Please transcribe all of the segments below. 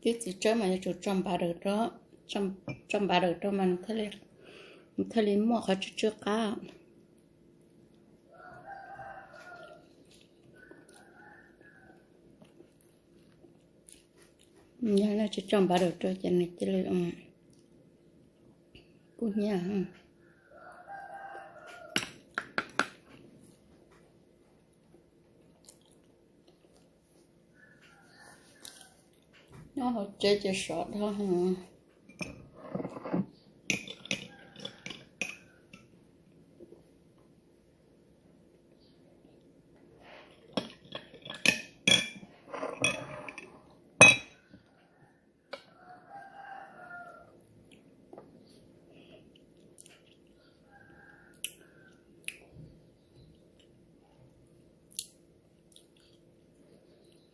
Tib txiv tsawb mas yuav tsum tso npav daws rau, tso npav daws rau mas nws thiaj li muaj qhov tsw tsw qab. Yog tsis tso npav daws rau ces nws cia li kub hnyiab. Nyob hauv tsev ces sov dhau.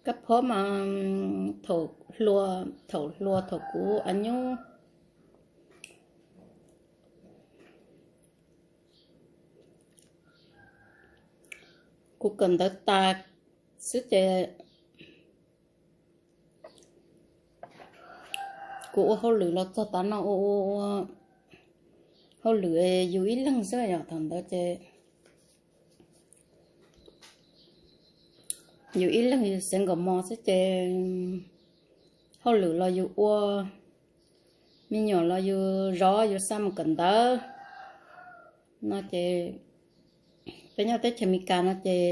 Kab phob mas thaum hluas thaum kuv a nyub, kuv kawm ntawv tas xwb ces kuv ua hauj lwm los txog tav no ua ua hauj lwm yus ib leeg xwb yom. Thaum ntawd ces yus ib leeg yus xeev nkaus mos xwb ces hauj lwm los yus ua, me nyuam los yus zov yus xa mus kawm ntawv no ces peb nyob teb chaws Amelikas no ces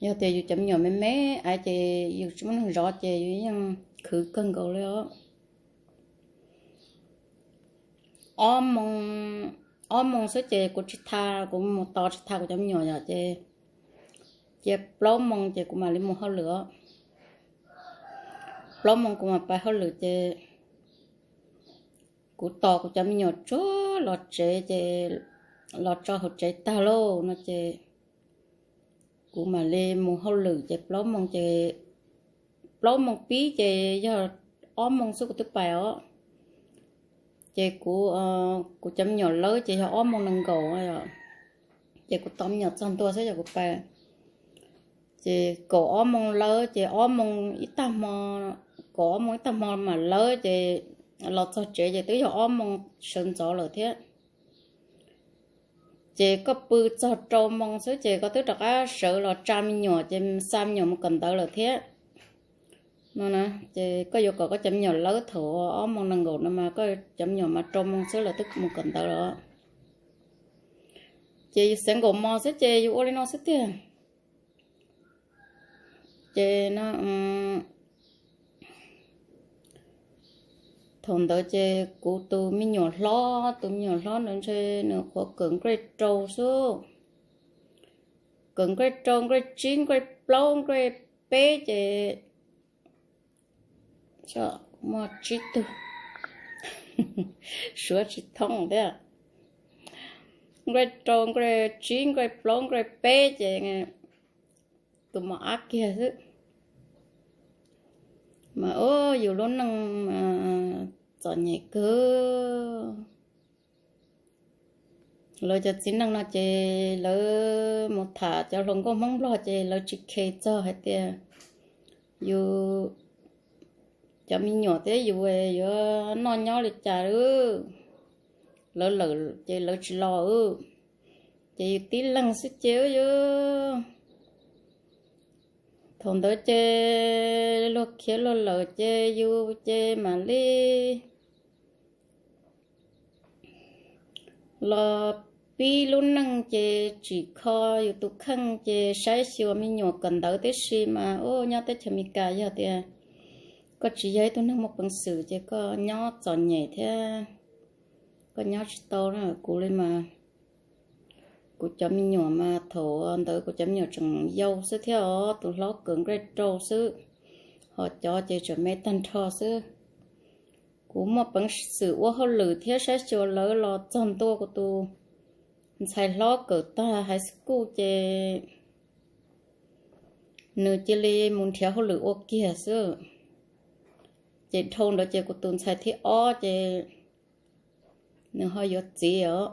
yog tias yus cov me nyuam me me ais ces yus tsis muaj neeg zov ces yus yeej khwv kawg nkaus li os. Ob moos xwb ces kuv tsis tha, kuv mus tos tsis tha kuv cov me nyuam yom ces cia plaub moos ces kuv mam li mus hauj lwm os. Plaub moos kuv mam pais hauj lwm ces kuv tos kuv cov me nyuam tsuag los tsev ces los tso hauv tsev tag lauj no ces kuv mam li mus hauj lwm ces plaub moos ces, plaub moos pib ces yog ob moos xwb kuv twb pais os. Ces kuv, kuv cov me nyuam lawb ces yog ob moos nees nkaum, ces kuv tos me nyuam txog ntua xwb ces kuv pais. Ces kaum ob moos lawm ces ob moos ib tag hmo, kaum ob moos ib tag hmo mam lawb ces los txog tsev ces twb yog ob moos sawv ntxov lawm thiab. Ces koj pw txog rau moos xwb ces koj twb rov qab sawv los tsa me nyuam ces xa me nyuam mus kawm ntawv lawm thiab no na. Ces koj yuav kom koj cov me nyuam lawb thaum ob moos nees nkaum no mas koj cov me nyuam mas rau moos xwb lawv twb mus kawm ntawv lawm. Ces yus xeev nkaus mos xwb ces yus ua li no xwb tiag. Ces no thaum ntawd ces kuv tus me nyuam hlob, tus me nyuam hlob ntawd ntshe nws qhuav kawm nkraj rau xwb. Kawm nkraj rau, nkraj tsib, nkraj plaub, nkraj peb ces muaj tsib tug, suav tsis thoob thiab. Nkraj rau, nkraj tsib, nkraj plaub, nkraj peb ces tus mos ab kiag xwb. Mas ub, yus lub neej mas txom nyem kawg. Lawv cov txiv neej no ces lawv mus tham cov hluas nkauj Hmoob Nplog ces lawv tsis khes txog hais tias yus cov me nyuam thiab yus yuav noj nyob li cas. Lawv lawm ces lawv tsis los, ces yus tib leeg xwb ces yus, thaum ntawd ces luag khiav luag lawm ces yus ces mam li los pib lub neej ces tsim kho yus tus kheej ces saib xyuas me nyuam kawm ntawv tib si mas ub, nyob teb chaws Amelikas yog tias koj tsis yog ib tug neeg muaj peev xwm ces koj nyob txom nyem thiab koj nyob tsis tau na. Kuv li mas kuv cov me nyuam mas thaum ntawd kuv cov me nyuam tseem yau xwb thiab os, tus hlob kawm nkraj rau xwb, ho cov ces tseem me tag nrho xwb. Kuv muaj peev xwm ua hauj lwm thiab saib xyuas lawv los txog ntua kuv tus ntxhais hlob kawm tag high school ces nws cia li mus nrhiav hauj lwm ua kiag xwb. Ces dhau ntawd ces kuv tus ntxhais thib ob ces nws ho yuav txiv os,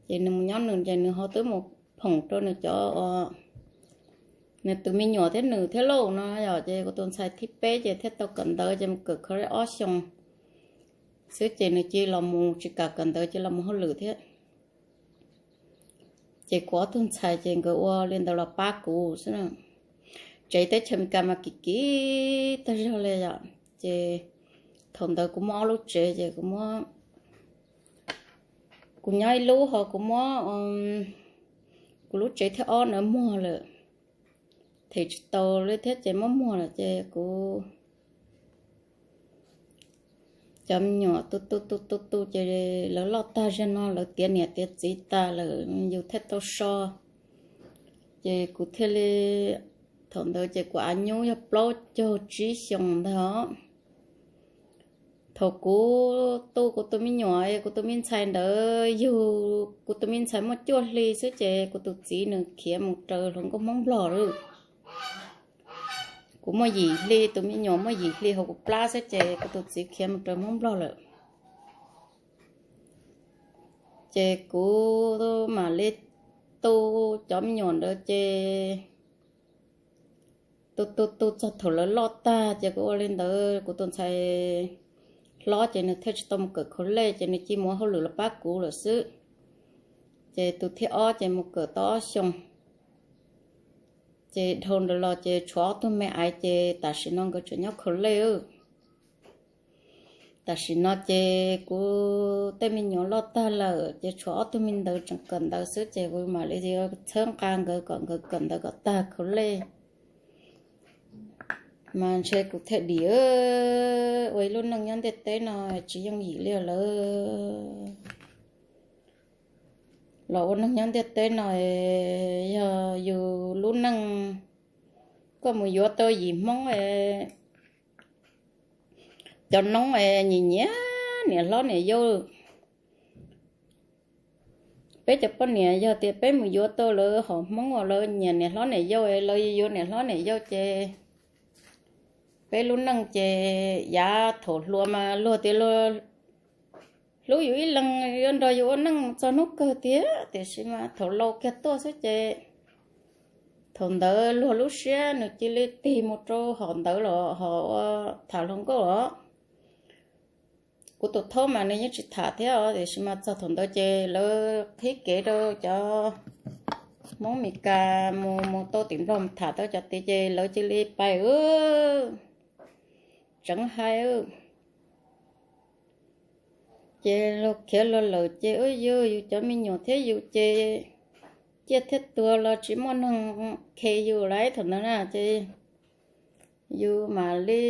ces nws mus nyob nws ces nws ho twb mus phoom rau nws cov, Nws tus me nyuam thiab nws thiab lauj no yom, ces kuv tus ntxhais thib peb ces thiaj tau kawm ntawv ces mus kawm college ob xyoos xwb ces nws cia los mus tsis kam kawm ntawv ces los mus hauj lwm thiab. Ces kuv ob tug ntxhais ces nkawd ua li ntawd los pab kuv xwb. Tsev teb chaws Amelikas mas kim kim tag zog li yom, ces thaum ntawd kuv muaj ob lub tsev ces kuv muab, kuv nyob ib lub ho kuv muab kuv lub tsev thib ob na muag lawm, them tsis tau li thiab ces muab muag lawm ces kuv cov me nyuam tu tu tu tu tu ces lawv loj tag zog no lawv tiav niam tiav txiv tas lawm yus thiaj tau so. Ces kuv thiaj li, thaum ntawd ces kuv av nyub yog plaub caug tsib xyoos ntag. Thaum kuv tu kuv tus me nyuam, kuv tus me ntxhais ntawd yug, kuv tus me ntxhais muaj cuaj hli xwb ces kuv tus txiv nws khiav mus raws hluas nkauj Hmoob Nplog lawm. Kuv muaj yim hli, tus me nyuam muaj yim hli hauv kuv plab xwb ces kuv tus txiv khiav mus raws Hmoob Nplog lawm. Ces kuv mam li tu cov me nyuam ntawd ces tu tu tu txog thaum lawv loj tag ces kuv ua li ntawd, kuv tus ntxhais hlob ces nws thiaj tsis tau mus kawm college ces nws cia mus ua hauj lwm los pab kuv lawm xwb. Ces tus thib ob ces mus kawm tau ob xyoos, ces dhau ntawd los ces tshuav ob tug me aiv ces tam sim no nkawd tseem nyob college. Tam sim no ces kuv tej me nyuam loj tag lawm ces tshuav ob tug me ntawd tseem kawm ntawv xwb ces kuv mam li txhawb nqa nkawd kom nkawd kawm ntawv kom tag college. Mas ntshe kuv thiaj dim ua ib lub neej nyob ntiaj teb no tsis yooj yim li lawm. Los ua neej nyob ntiaj teb no yog yus lub neej, koj mus yuav tau yim Hmoob cov noob nyiam nyiam niam hlob niam yau. Peb cov poj niam yog tias peb mus yuav tau lawv hom Hmoob uas lawv nyiam niam hlob niam yau, lawv yuav niam hlob niam yau ces peb lub neej ces yav thaum hluas mas luag tias luag hlub yus ib leeg yuav nrog yus ua neej txog hnub kawg tiag, tiam sis mas thaum laus kiag tuaj xwb ces thaum ntawd luag lub siab nws cia li tig mus rau hom ntawd los hom ua tham hluas nkauj os. Kuv tus thaub mas nws yeej tsis tham thiab os, tiam sis mas txog thaum ntawd ces lawv qhib kev rau cov Hmoob Mes Kas mus mus tau tim Nplog mus tham tau cov tid ces lawv cia li pais tseev hais. Ces luag khiav luag lawm ces yus, yus cov me nyuam thiab yus ces ciaj thiab tuag los tsis muaj neeg khe yus lawm thaum ntawd na ces yus mam li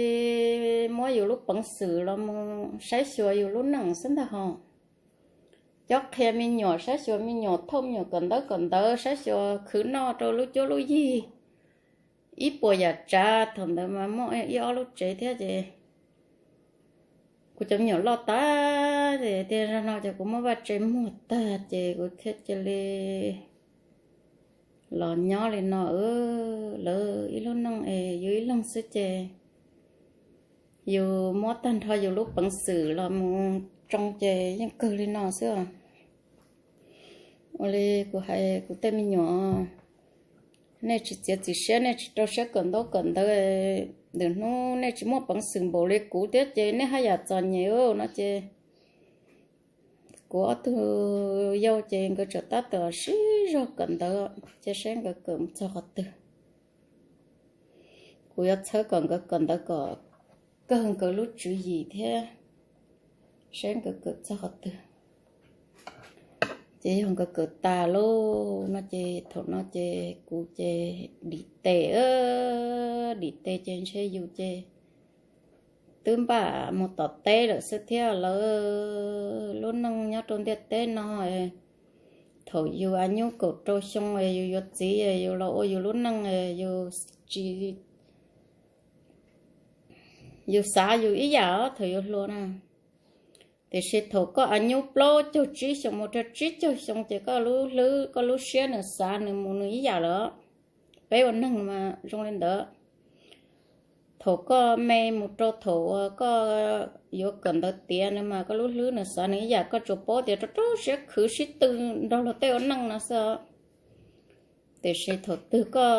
muab yus lub peev xwm los mus saib xyuas yus lub neej xwb ntag hos. Cob qhia me nyuam, saib xyuas me nyuam thauj me nyuam kawm ntawv kawm ntawv, saib xyuas khwv noj rau lub cuab lub yig. Ib puas yam tsav, thaum ntawd mas muaj ib ob lub tsev thiab ces kuv cov me nyuam loj tas ces tiag zog no ces kuv muab vaj tse muag tag ces kuv thiaj cia li los nyob li no. Lawv ib lub neej es yus ib leeg xwb ces yus muab tag nrho yus lub peev xwm los mus tsoo ces yeej kawg li no xwb. Ua li kuv hais kuv tej me nyuam, nej tsis txiav txim siab, nej tsis rau siab kawm ntaub kawm ntawv, ntawm hnub nej tsis muaj peev xwm npaum li kuv thiab ces nej haj yam txom nyem no ces kuv ob tug yau ces nkawd tseem tab tom sib zog kawm ntawv, ces saib nkawd kawm mus txog qhov twg. Kuv yuav txhawb kom nkawd kawm ntawv kom kawg nkawd lub tswv yim thiab, saib nkawd kawm txog qhov twg. Ces yog nkawd kawm tas lauj no ces thaum no ces kuv ces dim tes, dim tes ces ntshe yus ces twb npaj mus tom teb lawm xwb thiab. Lawv lub neej nyob rau ntiaj teb no, thaum yus av nyub kaum rau xyoo yus yuav txiv, yus los ua yus lub neej, yus tsis, yus xav yus ib yam os thaum yus hluas na. Tiam sis thaum koj av nyub plaub caug tsib xyoo mus rau tsib caug xyoo ces koj lub hlwb koj lub siab nws xav nws mus nws ib yam lawm. Peb ua neeg mas zoo li ntawd. Thaum koj me mus rau thaum uas koj yuav kawm ntawv tiav no mas koj lub hlwb nws xav nws ib yam, koj tsuas paub tias rau rau siab khwv sib tw nrog luag tej ua neej no xwb. Tiam sis thaum twg koj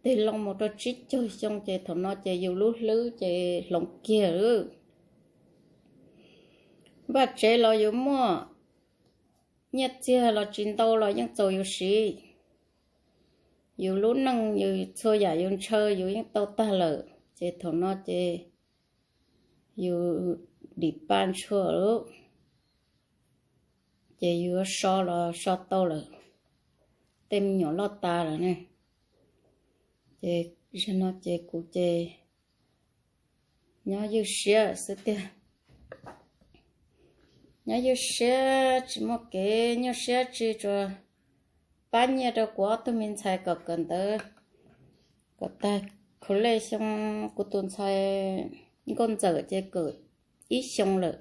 tig loo mus rau tsib caug xyoo ces thaum no ces yus lub hlwb ces hloov kiag lawm. Npaj tsev los yus muaj nyiaj txiag los tsis ntau los yeej txaus yus siv. Yus lub neej yus txhua yam yus ntshaw yus yeej tau tag lawm ces thaum no ces yus dim pa ntshua lawm ces yus yuav so los so tau lawm. Tej me nyuam loj tas lawm ne. Ces zaum no ces kuv ces nyob ywj siab xwb tiag. Nyob ywj siab tsis muaj kev nyuaj siab tsis tsuas pab nyiaj rau kuv ob tug me ntxhais kom kawm ntawv, kom tag college xyoo. Kuv tus ntxhais nkauj ntxawm ces kawm ib xyoo lawm,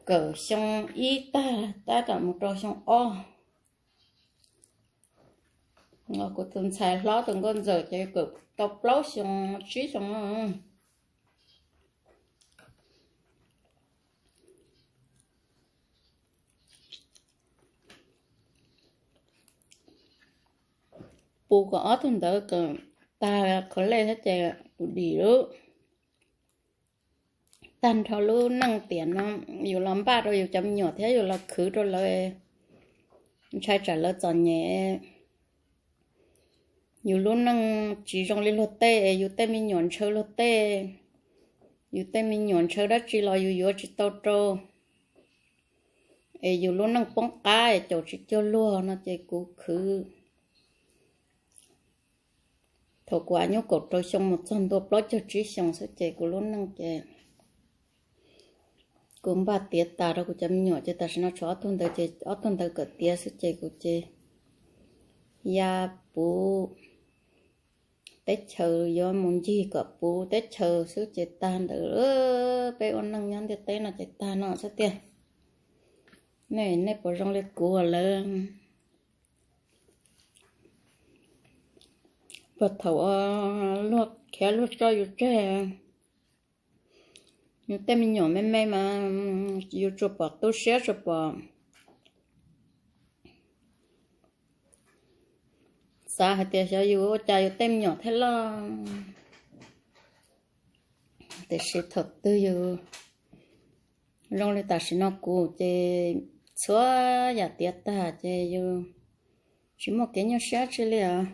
kawm xyoo ib tag tab tom mus rau xyoo ob. Kuv tus ntxhais hlob tus nkauj ntxawm ces kawm tau plaub xyoo tsib xyoo. Pus kom ob tug ntawd kawm tag college thiab ces kuv dim lawm. Tag nrho lub neej tiam no yus los npaj rau yus cov me nyuam thiab yus los khwv rau lawv, ntshai tsam lawv txom nyem. Yus lub neej tsis zoo li luag tej, yus tej me nyuam ntshaw luag tej, yus tej me nyuam ntshaw dab tsi los yus yuav tsis tau rau, es yus lub neej poob qab caum tsis cuag luag no ces kuv khwv. Thaum kuv a nyuj kaum rau xyoo mus txog ntua plaub caug tsib xyoo xwb ces kuv lub neej ces kuv npaj tiav tas rau kuv cov me nyuam ces tam sim no tshuav ob tug ntawd ces ob tug ntawd kawm tiav xwb ces kuv ces ya puv teb chaws, yuav mus ncig kom puv teb chaws xwb ces tag ntawd. Peb ua neej nyob ntiaj teb no ces tag no xwb tiag. Nej, nej puas zoo li kuv lawv puag thaum luag khiav luag tso yus tseg, yus tej me nyuam me me mas yus tsuas pom tu siab tsuas pom xav hais tias xyov yus ua cas yus tej me nyuam thiaj loj. Tiam sis thaum twg yus zoo li tam sim no kuv ces txhua yam tiav tag ces yus tsis muaj kev nyuaj siab tsi li os.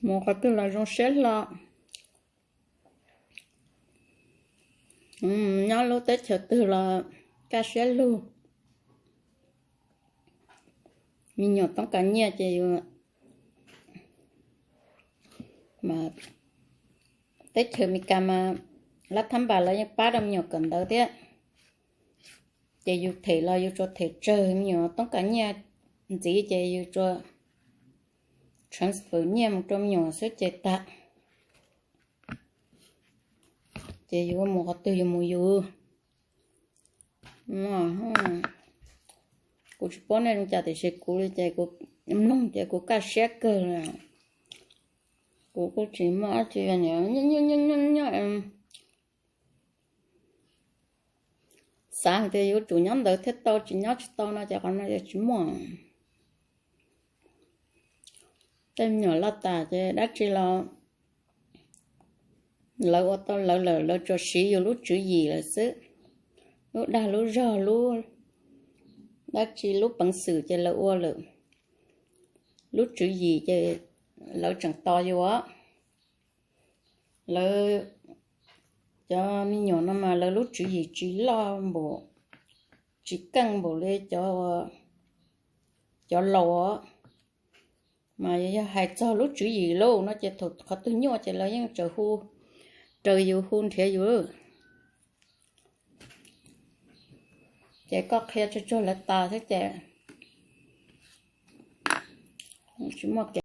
Mus qhov twg los zoo siab hlo, nyob lub teb chaws twg los kaj siab lug. Me nyuam toob kas nyiaj ces yus, teb chaws Amelikas mas lab thab npas lawv yeej pab rau me nyuam kawm ntawv thiab. Ces yus them los yus tsuas them tsawg, me nyuam toob kas nyiaj ntxiv ces yus tsuas transfer nyiaj mus rau me nyuam xwb ces tag. Ces yus mus qhov twg yus mus yus. Kuv tsis paub nej zoo cas tiam sis kuv li ces kuv mloog ces kuv kaj siab kawg li. Kuv kuj tsis muaj dab tsi, nyob nyob xav hais tias yuav tsum nyob ntawd thiaj tau, tsis nyob tsis tau no ces qhov no yog tsis muaj. Tej me nyuam loj tas ces dab tsi los lawv ua tau lawv lawm, lawv tsuas siv yus lub tswv yim lawm xwb. Lub dag lub zog lub dab tsi lub peev xwm ces lawv ua lawm. Lub tswv yim ces lawv tseem tos yus os. Lawv cov me nyuam no mas lawv lub tswv yim tsis loj npaum, tsis keej npaum li cov laus os. Mas yog hais txog lub tswv yim lauj no ces thaum qhov twg nyuaj ces lawv yeej tseem hu raws yus, hu nrhiav yus. Ces koj qhia tsuag tsuag lawv tas xwb ces tsis muaj